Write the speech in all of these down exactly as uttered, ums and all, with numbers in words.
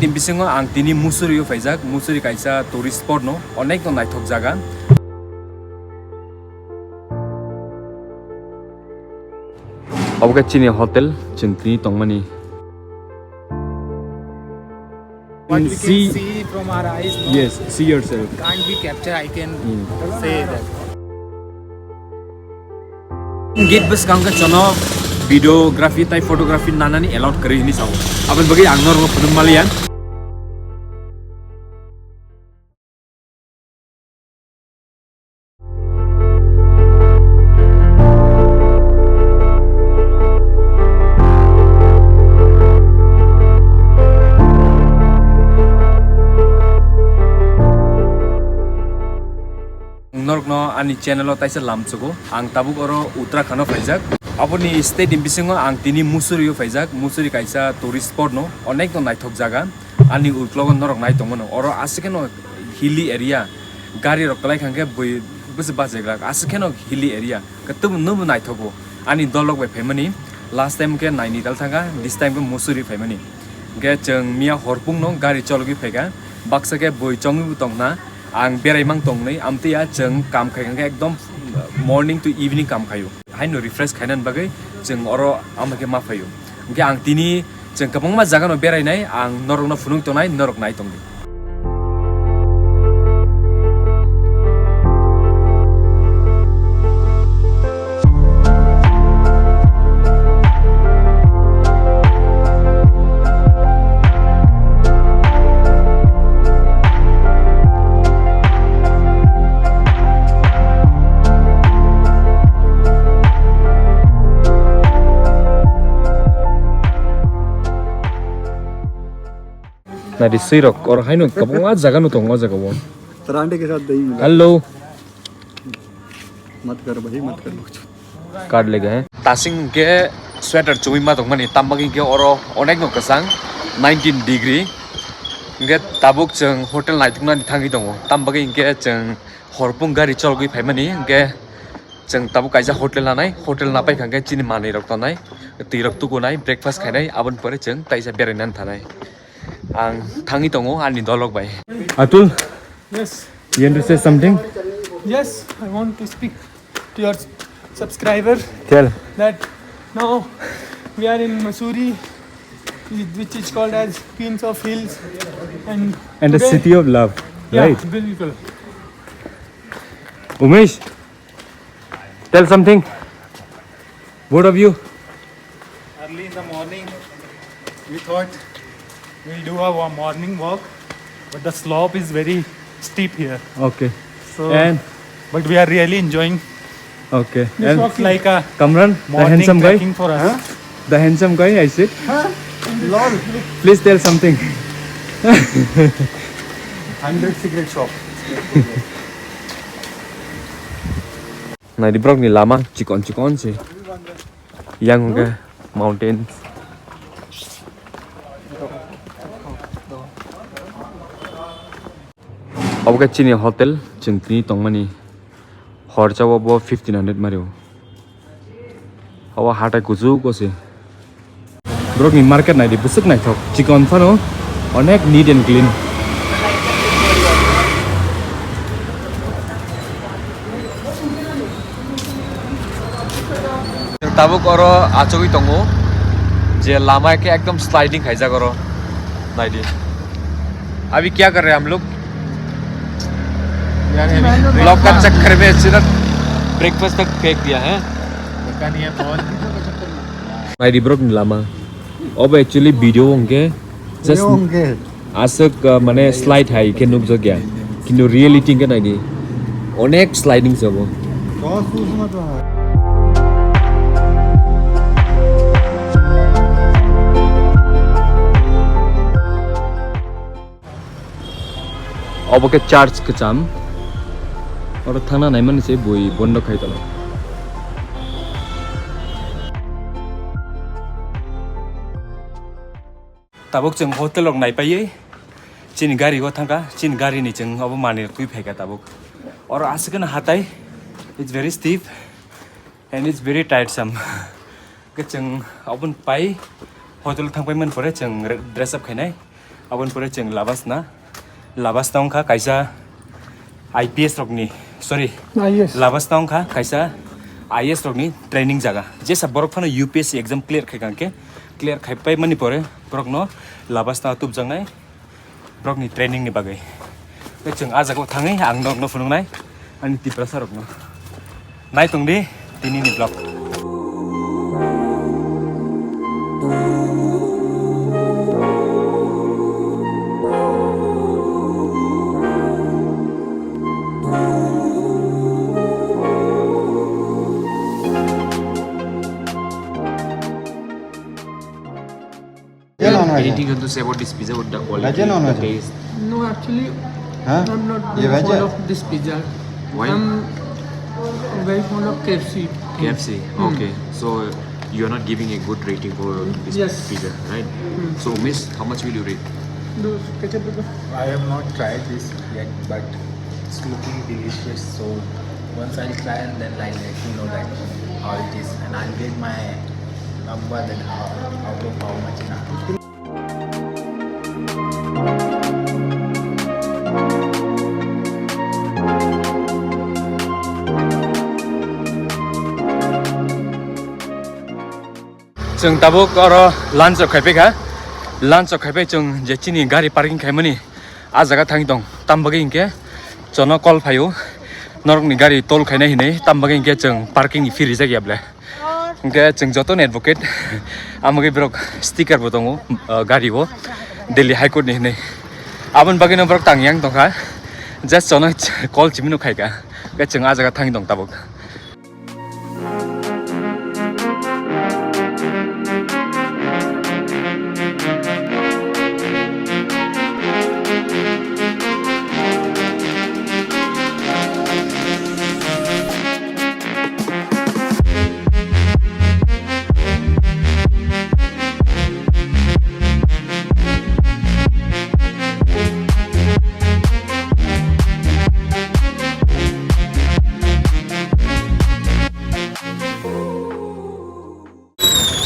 Ni bisingo ang tini Mussoorie o phaijak. Mussoorie kaisa tourist spot no, onek no naithok jaga. Obo khe chini hotel, chwng tini tongmani. What we can see from our eyes, no? Yes, see yourself. Can't be captured, I can say that. Gate bwskango khe chwngno videography tai photography nanani allowed kwrwi hinwi sao. Aboni bagwi ang norokno phunuk manliya. Norokno ani channel o taisa lamchugo. Ang tabuk oro Uttarakhand o phaijak. Aboni state ni bisingo ang tini Mussoorie o phaijak. Mussoorie kaisa tourist spot no, onek no naithok jaga. Ani uklogo norok nai tongmano. Oro aswk kheno hilly area. Gari rok kwlai kha khe bui bwswk bachajak. Aswk kheno hilly area. Kwtwbo nwbo naithogo. Ani dolok bai phaimani. Last time khe Nainital thangkha, this time khe Mussoorie phaimani. Hwnkhe chwng miya horphung no gari chologwi phaikha. Baksa khe bui chongwi bo tongna. Ang berai mang tongnai, amtwi ya chwng kam khai kha khe ekdom morning to evening kam khaio. Haino refresh khainani bagwi chwng oro ama khe ma phaio. Hwnkhe ang tini chwng kwbangma jaga no berainai, ang norokno phunuk tongnai, norok nai tongdi. Naidi swi rok, oro haino kwbangma jaga no tongo o jaga o. तेरा अंडे के साथ दही मिला। Hello. मत कर भाई, मत कर। Card lega hai. Tasing hwnkhe sweater chumui ma tongmani, tam bagwi hwnkhe oro onek no kwchang, nineteen degree. Hwnkhe tabuk chwng hotel naithoknani thangwi tongo, tam bagwi hwnkhe chwng horphung gari chologwi phaimani, hwnkhe chwng tabuk kaisa hotel nanai, hotel napai kha hwnkhe chini manwi rok tongnai, twi rok tukunai, breakfast khainai, aboni pore chwng taisa berainani thanai. Ang thangwi tongo ani dolok bai. Atul, yes, you want to say something? Yes, I want to speak to your subscriber. Tell. That now we are in Mussoorie, which is called as Queens of Hills, and And the today city of love, yeah, right? Bilkul. Umesh, tell something. Both of you. Early in the morning, we thought we'll do a wa-, morning walk, but the slope is very steep here. Okay. So, and but we are really enjoying. Okay. This and walk is like a Kamran, the morning handsome guy, trekking for us. Huh? The handsome guy, I said. Huh? Lol. Please tell something. Hundred cigarette shop. Naidi borokni lama chikon chikon se. Yang hwnkhe mountains. Obo khe chini hotel, chwng tini tongmani. Horsa o bo fifteen hundred mario. Obo hatai kuchuk o se. Borokni market naidi, bwswk naithok, chikon phano onek neat and clean. Tabuk oro achugwi tongo je lama khe ekdom sliding khaijak oro, naidi. अभी क्या कर रहे हैं हम लोग? यार, अभी ब्लॉग का चक्कर में सीधा ब्रेकफास्ट तक फेंक दिया है। पता नहीं है, बहुत Naidi borokni lama. Obo actually video hwnkhe just aswk, uh, mane slide hai khe nukjakya. Kintu reality hwnkhe naidi. Onek sliding se obo. Obo khe church kwcham. Oro thangna naimani se bui bondo khai tongo. Tabuk chwng hotel rok naipaiwi chini gari o thangkha, chini gari ni chwng obo manwi rok twi phaikha tabuk. Oro aswk no hatai, it's very steep. And it's very tiresome. Khe chwng oboni pai hotel thangpai man pore chwng re-, dress up khainai. Aboni pore chwng Labasna, Labasna wngkha kaisa I P S rokni, sorry, I A S. Labasna wngkha kaisa I A S rokni training jaga. Jesa borok phano U P S C exam clear khai kha khe, clear khai pai mani pore borokno Labasna tubjaknai borokni training ni bagwi. Tei chwng ah jagao thangwi ang norokno phunuknai ani Tiprasa rokno. Nai tong di tini ni vlog. Veg or non-veg? Anything you want to say about this pizza? What the quality, veg or non-veg? The taste? No, actually, हाँ? I'm not ये big veg fan है? Of this pizza. Why? I'm very fond of K F C. K F C. Hmm. Okay. So you are not giving a good rating for this, yes, pizza, right? Hmm. So, miss, how much will you rate? Those ketchup pepper. I have not tried this yet, but it's looking delicious. So once I'll try and then I'll let you know that how it is, and I'll give my number that how, out of how much in a Chwng tabuk oro lunch rok khaipai kha. Lunch rok khaipai chwng je chini gari parking khaimani ah jaga thangwi tong. Tam bagwi hinkhe chwngno call phaio. Norokni gari toll khainai hinwi tam bagwi hinkhe chwng parking ni fee rijak ya ble. Hinkhe chwng jotono advocate. Amagwi borok sticker bo tongo, uh, gari o Delhi High Court ni hinwi. Aboni bagwino borok tang yang tongkha. Just chwngno call chimino khaikha. Hinkhe chwng ah jaga thangwi tong tabuk.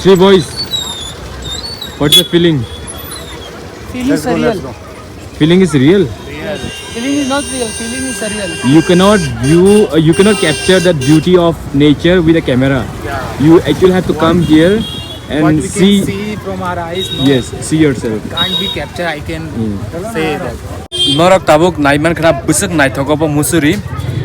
Three boys, what's the feeling? Feeling is surreal. Feeling is real. Feeling is not real. Feeling is surreal. You cannot view, uh, you cannot capture that beauty of nature with a camera. Yeah. You actually have to come here and see. What we can see from our eyes, no? Yes, see yourself. Can't be captured, I can say that. Norok tabuk naiman khna bwswk naithok obo Mussoorie.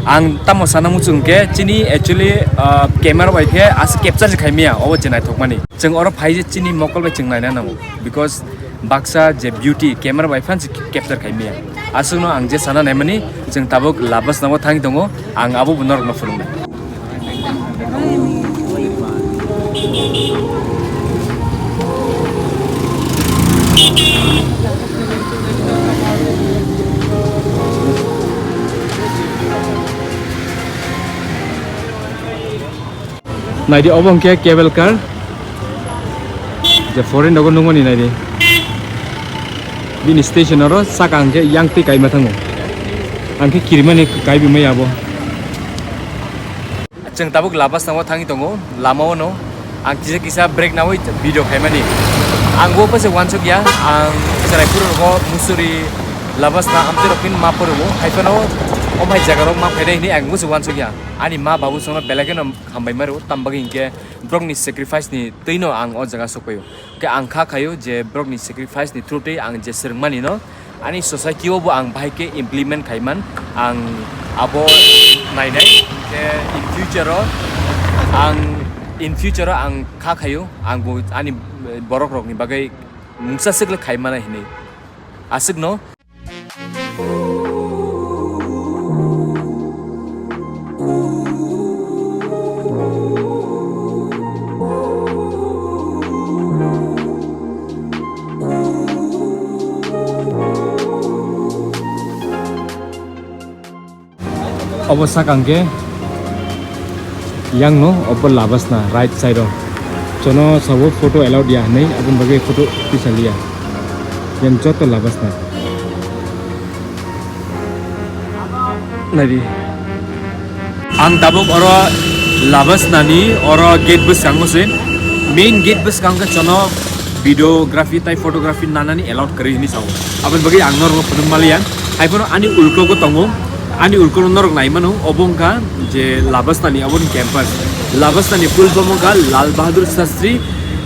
Ang tamo sana muchung khe chini actually, uh, camera bai khe as capture se khaimaya obo je naithokmani. Chwng oro phai je chini mokol bai chwng naina nango, because baksa je beauty camera bai phan se capture khaimaya. Aswkno ang je sana naimani chwng tabuk Labasna o thangwi tongo, ang abo bo norokno phunuknai. Naidi, obo hwnkhe cable car. Je foreign rogo nungmani naidi. Bini station oro saka hwnkhe yang twi kaima thango. Ang khe kirimani kaibi maya abo. Chwng tabuk Labasna o thangwi tongo, lama o no. Ang kisa kisa break nawi video khaimani. Ang bo pase wansuk ya, ang Cheraipur rogo Mussoorie Labasna amtwi rok phin ma phuru o. Hai phano o mai jaga rok ma phainai hinwi ang bo se wansuk ya. Ani ma babu songno belai kheno hambai maro, tam bagwi hinkhe borokni sacrifice ni twino ang o jaga sokpaio. Hinkhe ang kha khaio je borokni sacrifice ni through twi ang je swrwngmani no ani society o bo ang bahai khe implement khaiman, ang abo nainai. Hinkhe in future o ang, in future o ang kha khaio, ang bo ani borok rokni bagwi mungsa swk le khaimana hinwi aswkno. Obo sakang khe yang no obo Labasna right side o. Chono sabo photo allowed ya hinwi, aboni bagwi photo tisaliya. Yang joto Labasna. Naidi. Ang tabuk oro Labasna ni oro gate bwskango se. Main gate bwskango khe chono videography tai photography nanani allowed kwrwi hinwi sao. Aboni bagwi ang norokno phunuk maliya. Haiphano ani ulkogo tongo, ani ulkono norok nai mano, obo wngkha je Labastani, aboni campus. Labastani full form wngkha Lal Bahadur Shastri,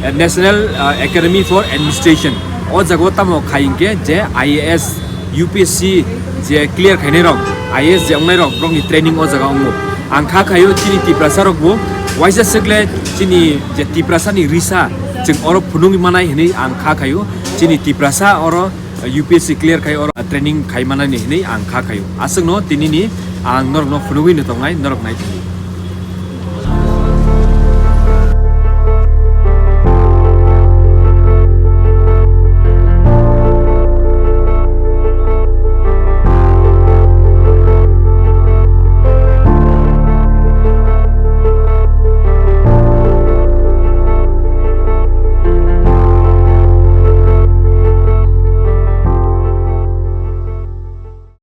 eh, National, eh, Academy for Administration. O jaga o tamo khai hinkhe je I A S, U P S C je clear khainai rok, I A S je wngnai rok, borokni training o jaga wngo. Ang kha khaio chini Tiprasa rok bo waisa swkle chini je Tiprasa ni risa chwng oro phunugwi manai hinwi ang kha khaio. Chini Tiprasa oro U P S C clear khai oro training khai manani hinwi ang kha khaio. Aswkno tinini ang norokno phunugwi no tongnai, norok nai thani.